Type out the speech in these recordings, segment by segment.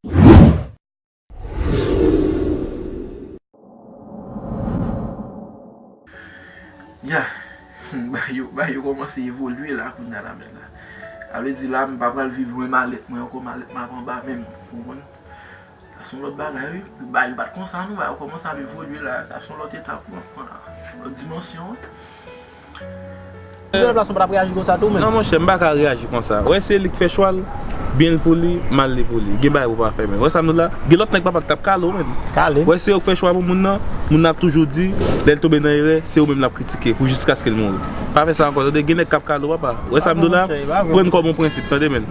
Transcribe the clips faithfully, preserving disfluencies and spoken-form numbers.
Ya, bagay yo, bagay yo kòmanse evolye la kounye a la menm la. Sa vle di la, m pa pral viv lwen malèt mwen ankò, malèt m ap anba menm, ou konprann? Sa se yon lòt bagay wi. Bagay yo pa t konsa non, bagay yo kòmanse ap evolye la, sa se yon lòt etap wi, yon lòt dimansyon wi. Ou te nan plas ou pa t ap reyaji konsa tou menm? Non monchè, m pa ka reyaji konsa. Wè se li k fè chwa l, byen l pou li, mal li pou li. Gen bagay pou pa fè menm. Wè sa m di w la? Gen lòt nèg papa k t ap kale w menm. Kale. Wè se yo k fè chwa pou moun nan, moun nan ap toujou di, lè l tonbe nan erè, se ou menm l ap kritike pou jiskaske l mouri. Pa fè sa ankò tande, gen nèg k ap kale w papa. Wè sa m di w la? Pran kòm yon prensip tande menm.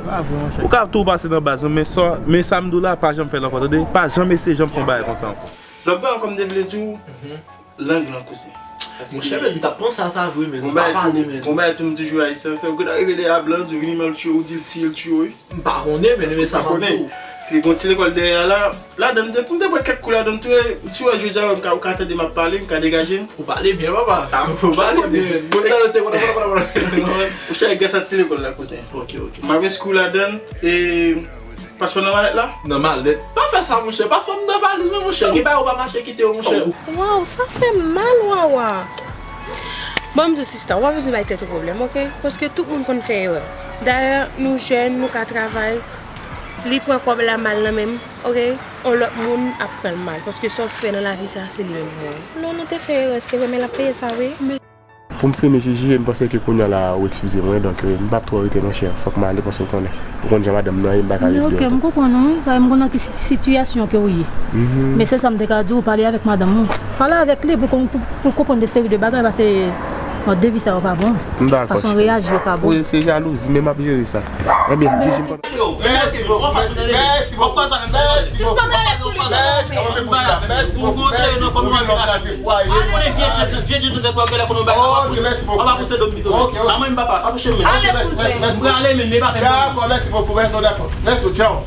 Ou ka tou pase nan baz mwen, men sa, men sa m di w la, pa janm fè l ankò tande. Pa janm eseye janm fè yon bagay konsa ankò. Lòt bagay ankò m te vle di w, lang lan kouzen. Monchè, men m t ap panse a sa vre, men m pa pale, men. Gon bagay tou m toujou ayisyen fè, ou gentan rive de a blan, di w vini men l tiye w, ou di l si l tiye w, wi. M pa konnen, men men sa m ap di w. Paske gon ti lekòl dèyè a la, ladan m te, m te pran kèk kou ladan tou, e, si w wè jodi a, m ka, ou ka tande m ap pale, m ka degaje m. Ou pale byen, papa. Ou pale byen. Bon, talè se, wala, wala, wala, wala. Monchè, gras a ti lekòl la, kouzen. Ok, ok. M ap enskri w ladan l, e, Paspò nan malèt la? Nan malèt? Pa fè sa, monchè. Paspò m nan valiz mwen, monchè. Gen bagay ou pa mache kite yo, monchè. Waw, sa fè m mal, Wawa. Bon, m di w, sista, w pa bezwen bay tèt ou pwoblèm, oke? Paske tout moun konn fè erè. Dayè, nou jèn, nou ka travay. Li pran kòb la mal nan men m, oke? Yon lòt moun ap pran l mal. Paske sa w fè nan lavi sa, se li menm pou wè. Non, nou te fè erè, se vre, men l ap peye sa, wi. Pou m fini, Jiji, m panse ke kounye a la, ou eskize mwen, donk, euh, m p ap twò rete, monchè. Fòk m ale, paske w konnen. Ou konn jan madanm nan ye, m pa ka ret di anyen. Ok, m konprann ou, wi. Paske m konn nan ki si-, sitiyasyon ke ou ye. Mhm. Men se sa m te ka di w, pale avèk madanm ou. Pale avèk li pou, pou, pou l konprann de seri de bagay, paske, bon, de vi sa yo pa bon. M dakò, cheri. Fason l reyaji yo pa bon. Wi, se jalouzi, men m ap jere sa. Ebyen, Jiji, m kontan. Mèsi bokou, mèsi, mèsi bokou. Mèsi bokou, mèsi bokou. Mèsi bokou. Mèsi bokou. Ok, mèsi bokou. Ok, mèsi, mèsi, mèsi. Dakò, mèsi bokou, mèsi, dakò. Mèsi, tchao.